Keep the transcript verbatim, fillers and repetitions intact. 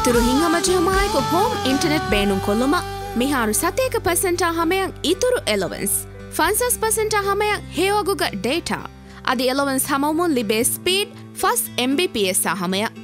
އިތުރު ހިތްހަމަޖެހުމާއެކު ހޯމް އިންޓަނެޓް ބޭނުންކޮށްލުމަށް މިހާރު ސަތޭކަ ޕަސެންޓާ ހަމަޔަށް އިތުރު އެލަވެންސް، ފަންސާސް ޕަސެންޓާ ހަމަޔަށް ހެޔޮއަގުގަ ޑޭޓާ، އަދި އެލަވެންސް ހަމަވުމުން ލިބޭ ސްޕީޑް ފަސް އެމްބީޕީއެސްއާ ހަމަޔަށް.